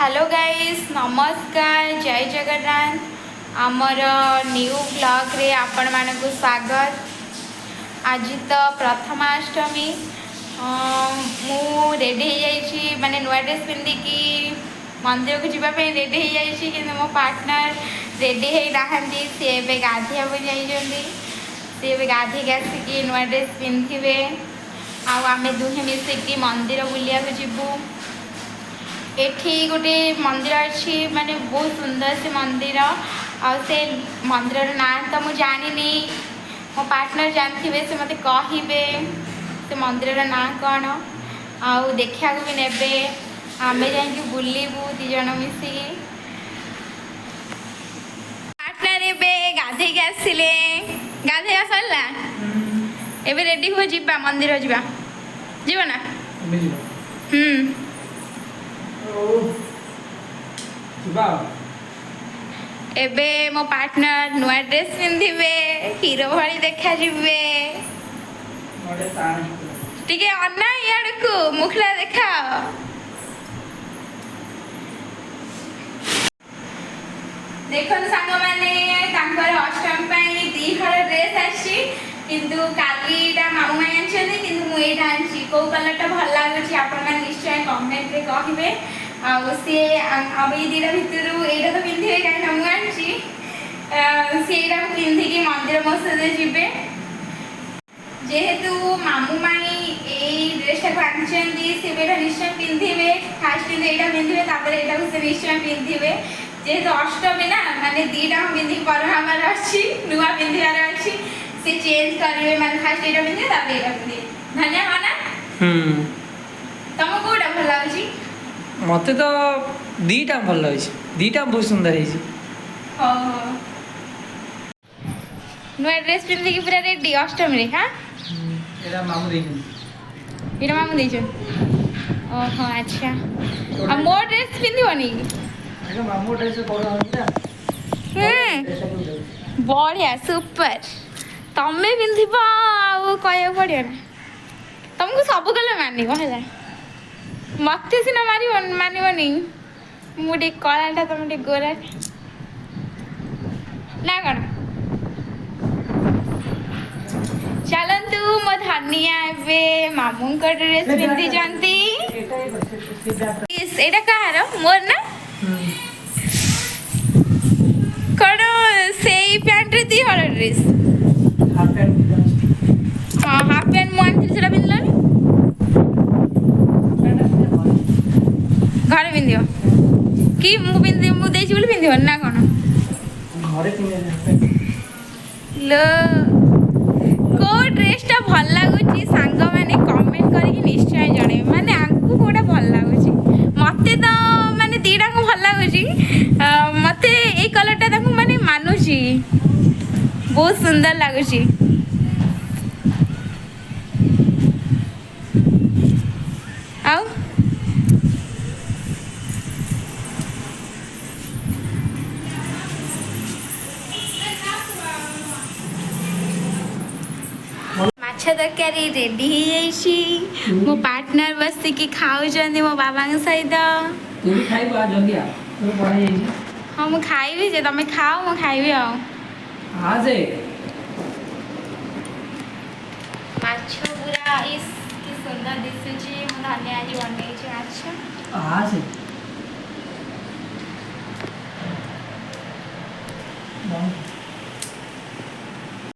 Hello guys, ନମସ୍କାର, ଜୟ ଜଗନ୍ନାଥ। ଆମର new ବ୍ଲଗ୍ରେ ଆପଣମାନଙ୍କୁ ସ୍ୱାଗତ। ଆଜି ତ ପ୍ରଥମାଷ୍ଟମୀ। ମୁଁ ରେଡ଼ି ହେଇଯାଇଛି, ମାନେ ନୂଆ ଡ୍ରେସ୍ ପିନ୍ଧିକି ମନ୍ଦିରକୁ ଯିବା ପାଇଁ ରେଡ଼ି ହେଇଯାଇଛି, କିନ୍ତୁ ମୋ ପାର୍ଟନର ରେଡ଼ି ହେଇନାହାନ୍ତି। ସିଏ ଏବେ ଗାଧୋଇବାକୁ ଯାଇଛନ୍ତି। ସିଏ ଏବେ ଗାଧୋଇକି ଆସିକି ନୂଆ ଡ୍ରେସ୍ ପିନ୍ଧିବେ ଆଉ ଆମେ ଦୁହେଁ ମିଶିକି ମନ୍ଦିର ବୁଲିବାକୁ ଯିବୁ। ଏଠି ଗୋଟେ ମନ୍ଦିର ଅଛି, ମାନେ ବହୁତ ସୁନ୍ଦର ସେ ମନ୍ଦିର। ଆଉ ସେ ମନ୍ଦିରର ନାଁ ତ ମୁଁ ଜାଣିନି, ମୋ ପାର୍ଟନର ଜାଣିଥିବେ, ସେ ମୋତେ କହିବେ ସେ ମନ୍ଦିରର ନାଁ କ'ଣ ଆଉ ଦେଖିବାକୁ ବି ନେବେ। ଆମେ ଯାଇକି ବୁଲିବୁ ଦୁଇ ଜଣ ମିଶିକି। ପାର୍ଟନର ଏବେ ଗାଧେଇକି ଆସିଲେ। ଗାଧେଇବା ସରିଲା, ଏବେ ରେଡ଼ି ହୁଅ, ଯିବା ମନ୍ଦିର ଯିବା। ଯିବ ନା? ହୁଁ। ଯିବା। ଏବେ ମୋ ପାର୍ଟନର ନୂଆ ଡ୍ରେସ୍ ପିନ୍ଧିବେ, ହିରୋ ଭଳି ଦେଖାଯିବେ। ଟିକେ ଅନା ଇଆଡ଼କୁ, ମୁଖଲା ଦେଖାଅ। ଦେଖନ୍ତୁ ସାଙ୍ଗମାନେ, ତାଙ୍କର ଅଷ୍ଟମୀ ପାଇଁ ଦି ହଳ ଡ୍ରେସ୍ ଆସିଛି, କିନ୍ତୁ କାଲି ଏଇଟା ମାମୁଁ ମାଇଁ ଆଣିଛନ୍ତି, କିନ୍ତୁ ମୁଁ ଏଇଟା ଆଣିଛି। କୋଉ କଲର୍ଟା ଭଲ ଲାଗୁଛି, ଆପଣମାନେ ନିଶ୍ଚୟ କମେଣ୍ଟରେ କହିବେ। ଆଉ ସିଏ ଆମ ଏଇ ଦୁଇଟା ଭିତରୁ ଏଇଟା ତ ପିନ୍ଧିବେ, କାହିଁକିନା ମୁଁ ଆଣିଛି। ସେ ଏଇଟାକୁ ପିନ୍ଧିକି ମନ୍ଦିର ମୋ ସହିତ ଯିବେ। ଯେହେତୁ ମାମୁଁ ମାଇଁ ଏଇ ଡ୍ରେସଟାକୁ ଆଣିଛନ୍ତି, ସେ ବି ଏଇଟା ନିଶ୍ଚୟ ପିନ୍ଧିବେ। ଫାଷ୍ଟ କିନ୍ତୁ ଏଇଟା ପିନ୍ଧିବେ, ତାପରେ ଏଇଟାକୁ ସେ ନିଶ୍ଚୟ ପିନ୍ଧିବେ। ଯେହେତୁ ଅଷ୍ଟମୀ ନା, ମାନେ ଦୁଇଟା ପିନ୍ଧିକି ପର ହେବାର ଅଛି, ନୂଆ ପିନ୍ଧିବାର ଅଛି, ସେ ଚେଞ୍ଜ କରିବେ, ମାନେ ଫାଷ୍ଟ ଏଇଟା ପିନ୍ଧିବେ, ତାପରେ ଏଇଟା ପିନ୍ଧିବେ। ଧନ୍ୟ, ହଁ ନା? ତମକୁ କୋଉଟା ଭଲ ଲାଗୁଛି? ମତେ ତ ଦିଟା ଭଲ ଲାଗୁଛି, ଦିଟା ବହୁତ ସୁନ୍ଦର ହେଇଛି। ହଉ ହଉ, ନୂଆ ଡ୍ରେସ୍ ପିନ୍ଧିକି ପୁରା ରେଡି ଅଷ୍ଟମୀରେ, ହଁ? ଏଇଟା ମାମୁଁ ଦେଇଛନ୍ତି। ଏଇଟା ମାମୁଁ ଦେଇଛନ୍ତି? ଓହୋ, ଆଚ୍ଛା। ଆଉ ମୋ ଡ୍ରେସ୍ ପିନ୍ଧିବନି କି? ଏଇଟା ମାମୁଁ ଡ୍ରେସ୍ ପଢା ନା। ବଢ଼ିଆ, ସୁପର। ତମେ ପିନ୍ଧିବ ଆଉ କହିବାକୁ ପଡ଼ିବ ନା? ତମକୁ ସବୁ କଲର୍ ମାନିବ ହେଲା, ମତେ ସିନା ମାରିବ ମାନିବନି। ମୁଁ ଟିକେ କଳାଟା, ତମେ ଟିକେ ଗୋରା ନା କ'ଣ? ଚାଲନ୍ତୁ, ମୋ ଧନିଆ ଏବେ ମାମୁଁଙ୍କ ଡ୍ରେସ୍ ପିନ୍ଧିଛନ୍ତି। ଏଇଟା କାହାର, ମୋର ନା କ'ଣ? ସେଇ ପ୍ୟାଣ୍ଟରେ ଦି ହଳ ଡ୍ରେସ୍। ହଁ, ହାଫ୍ ପ୍ୟାଣ୍ଟ ମୁଁ ଆଣିଥିଲି, ସେଟା ପିନ୍ଧିଲନି। ଘରେ ପିନ୍ଧିବ କି? ମୁଁ ପିନ୍ଧି ମୁଁ ଦେଇଛି ବୋଲି ପିନ୍ଧିବନି ନା କ'ଣ? ଲୋ, କୋଉ ଡ୍ରେସଟା ଭଲ ଲାଗୁଛି ସାଙ୍ଗମାନେ କମେଣ୍ଟ କରିକି ନିଶ୍ଚୟ ଜଣେଇବେ। ମାନେ ଆଙ୍କୁ କୋଉଟା ଭଲ ଲାଗୁଛି? ମତେ ତ ମାନେ ଦୁଇଟାକୁ ଭଲ ଲାଗୁଛି। ମତେ ଏଇ କଲର୍ଟା ତାଙ୍କୁ ମାନେ ମାନୁଛି, ବହୁତ ସୁନ୍ଦର ଲାଗୁଛି। ଆଉ ମାଛ ତରକାରୀ ରେଡି ହେଇଯାଇଛି। ମୋ ପାର୍ଟନର ବସିକି ଖାଉଛନ୍ତି ମୋ ବାବାଙ୍କ ସହିତ। ତୁ ବି ଖାଇବୁ, ଆ ଜଲ୍ଦି ଆ, ତୋର ବଢ଼ା ହେଇଯାଇଛି। ହଁ, ମୁଁ ଖାଇବି ଯେ, ତମେ ଖାଅ, ମୁଁ ଖାଇବି ଆଉ। ଆସେ। ମାଛ ପୁରା ଇସ୍, କି ସୁନ୍ଦର ଦିଶୁଛି। ମୁଁ ଧନିଆ ଆଜି ବନେଇଛି ମାଛ। ଆସେ।